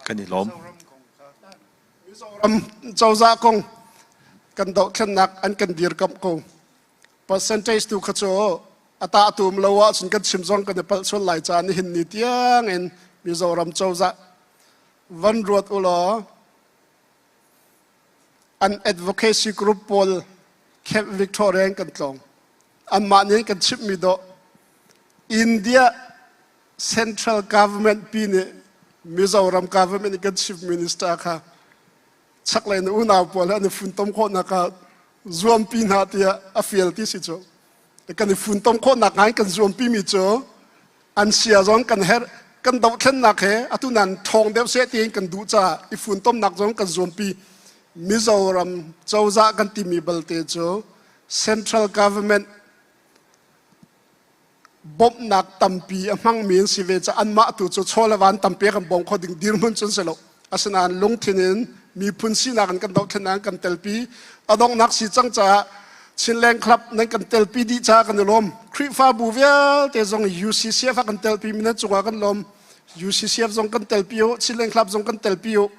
Kan i lawm. Mizoram cozah kong kan dohthlennak an kan dirkamh ko. Percentage tu kha cu a tah tum lo ahcun kan chim zong kan i palh sual lai caah nihin ni tiang in Mizoram cozah van ruat u law an advocacy group pawl Camp Victoria in kan tlawng. Anmah nih kan chimhmi dawh India Central Government pi nih Mizoram government nih kan chief minister kha chaklei na unau pawl he an i funtom khawhnak ah zuampi hna tiah a fial ti si cu. Kan i funtom khawhnak ngai kan zuampi mi cu an sia zong kan herh kan dohthlennak he atu nan ṭhawng deuh seh tiin kan duh caah i funtomnak zong kan zuampi. Mizoram cozah kan timi balte cu central government bawmhnak tampi a hmangmi an si ve caah anmah tu cu chaw le van tampi kan bawm kho ding dirhmun cun si lo. Asinain lungthin in miphun sinak in kan dohthlennak kan telpi. A donghnak si cang caah Chinland Club nan kan telpi dih caah kan i lawm. Khrihfabu vialte zong UCCF ah kan telpi mi nan cungah kan lawm. UCCF zong kan telpi u, Chinland Club zong kan telpi u.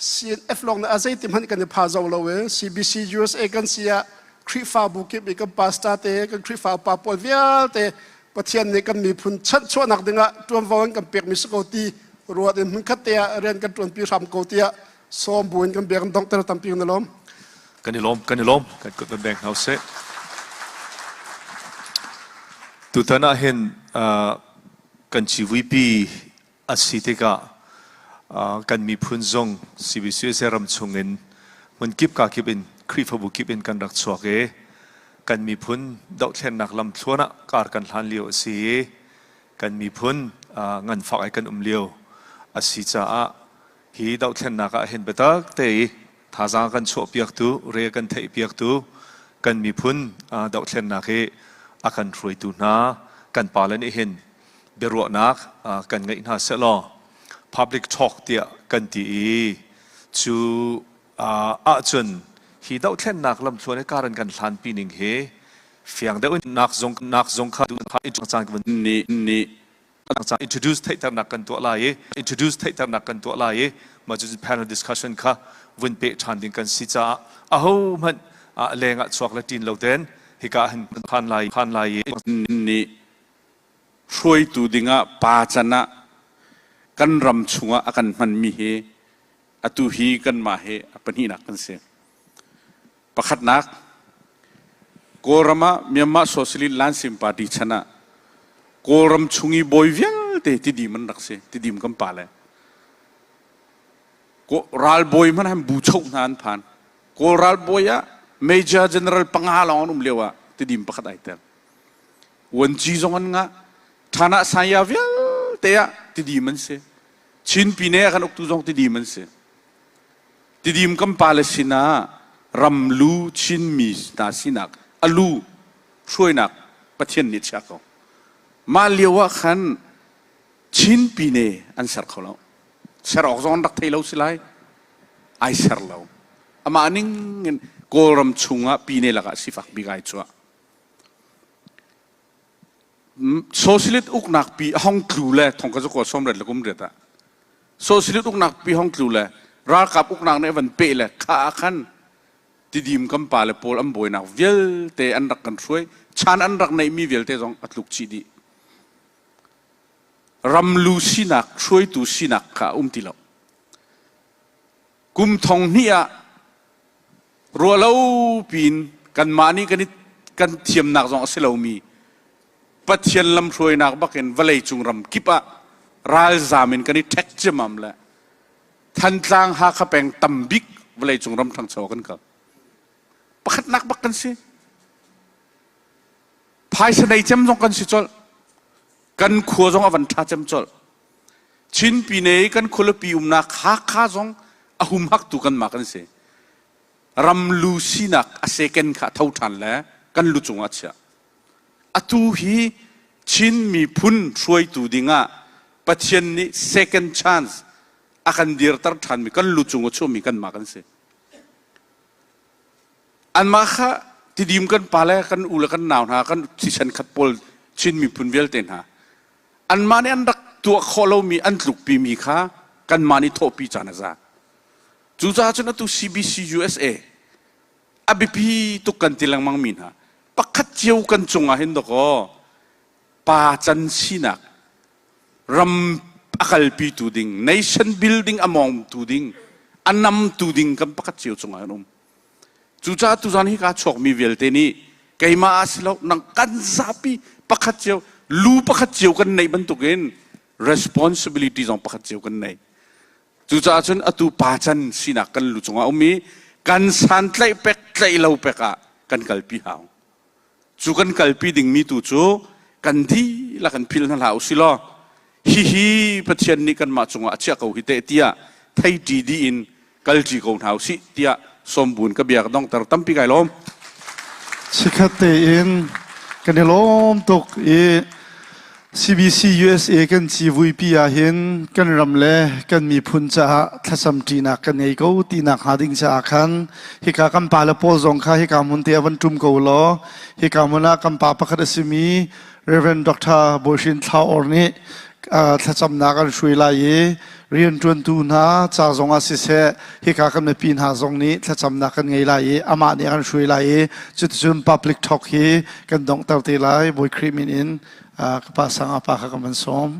CNF lawng nih a zeiti hmanh kan i pha zo lo e. CBC USA kan si ah Khrihfabu kip i kan pastor te, kan Khrihfa upa pawl vialte Pathian nih kan miphun chanhchuahnak dingah ṭuanvo an kan pekmi si ko ti ruat in hmunkhat te ah rian kan ṭuanpi hram ko tiah sawm buin kan bia kan donghter tampi kan i lawm. Kan i lawm, kan i lawm. Kan kut van beng hna usih. Tutan ah hin kan civuipi a si tikah kan miphun zong CBCUSA ram chungin hmunkip kakip in Khrihfabu kip in kan rak chuak i kan miphun dohthlennak lamthluan ah kar kan hlan lio a si i kan miphun nganfak ai kan um lio a si caah hi dohthlennak ah hin biatak te i thazaang kan chuahpiaktu re kan theihpiaktu kan miphun dohthlennak hi a kan hruaitu hna kan pale nih hin biaruahnak kan ngeih hna sehlaw public talk tiah kan ti i cu ahcun hi dohthlennak lamthluan hi kar in kan hlanpi ning hi fiang deuh in nak zong nak zong kha caan kan nih nih introduce theihternak kan tuah lai i introduce theihternak kan tuah lai i mah cu panel discussion kha vun peh ṭhan ding kan si caah aho hmanh leng ah chuak le ṭin lo ten hika hin phan lai phan lai i nih hruaitu dingah pa can ah kan ram chungah a kan hmanmi hi atu hi kanmah hi a pahnihnak kan si. Pakhatnak, Kawlram ah Myanmar Socialist Lansim Party chan ah Kawlram chung i bawi vialte tidim an rak si, tidim kan pale. Ralbawi hmanh han bu choh hna an phan. Kawl ralbawi ah Major General panga lawng an um lio ah tidim pakhat ai tel. Uanci zong an ngah. Thana saya vialte ah tidim an si. Chin pine kan uktu zong tidim an si. Tidim kan pale sinah ramlu Chinmi hna sinak alu hruainak Pathian nih chia ko. Mah lio ah khan Chin pine an ser kho lo. Ser awk zong an rak thei lo si lai. Ai ser lo. Amah ning in Kawlram chungah pine lakah sifak bik ai chuah. Socialist uknak pi a hong tlu le thong ka zakua sawmriat le kum riat ah Socialist uknak pi hong tlu le ralkap uknak nih van peh le kha ah khan tidim kan pa le pawl an buainak vialte an rak kan hruai chan an rak neihmi vialte zong a tluk chih dih ramlu sinak hruaitu sinak kha a um ti lo kum thong hnih ah Ruahlo piin kanmah nih kan i kan thiamnak zong a si lomi Pathian lamhruainak bakin vawleicung ram kip ah ralzam in kan i ṭhek ciammam le Thantlang Hakha peng tam bik vawleicung ram ṭhangcho kan kal. Pakhatnak bak kan si. Phaisa nei cem zong kan si colh. Kan khua zong a van ṭha cem colh. Chin pine i kan khualipi umnak Hakha zong a humhaktu kanmah kan si. Ramlu sinak a seken kha tho ṭhan le kan lu cungah chiah. Atu hi Chin miphun hruaitu dingah Pathian nih second chance a kan dirter ṭhanmi kan lu cung a chuahmi kanmah kan si. Anmah kha tidim kan pale kan u le kan nau hna kan thisen khat pawl Chin miphun vialte hna. Anmah nih an rak tuah khawh lomi an tlukpimi kha kanmah nih thawhpi caan a za. Cucaah cun atu CBC USA a biapi tuk kan ti lengmang mi hna pakhat cio kan cungah hin dawkaw pa can sinak ram a kalpitu ding nation building a mawngtu ding a namtu ding kan pakhat cio cungah an um. Cucaah tuzan hi ka chuakmi vialte nih keimah ah si lo nang kan zapi pakhat cio lu pakhat cio kan neih bantukin responsibility zong pakhat cio kan nei. Cucaah cun atu pa can sinak kan lu cungah um i kan santlaih pek tlaih lo pek ah kan kalpi hau. Cu kan kalpi dingmi tu cu kan dihlak in philh hna hlah usih law hihi Pathian nih kanmah cungah a chiah ko hi teh tiah thei ṭi dih in kalṭi ko hna usih tiah sawmbun ka bia ka donghter tampi kai lawm. Chikkhat tein kan i lawm tuk i CBC USA kan civuipi ahhin kan ram le kan miphun caah thlacam ṭinak kan ngei ko tinak hnga ding caah khan hika kan pale pawl zong kha hika hmun te ah van ṭum ko law hika hmun ah kan pa pakhat a simi Reverend Dr. Bawihrin Thla Or nih thlacamnak an hruai lai i rianṭuantu hna ca zong ah siseh hika kan mipi hna zong nih thlacamnak kan ngei lai i amah nih a kan hruai lai i cuticun public talk hi kan donghter te lai Bawi Khrih min in ka pa sang pa kha ka van sawm.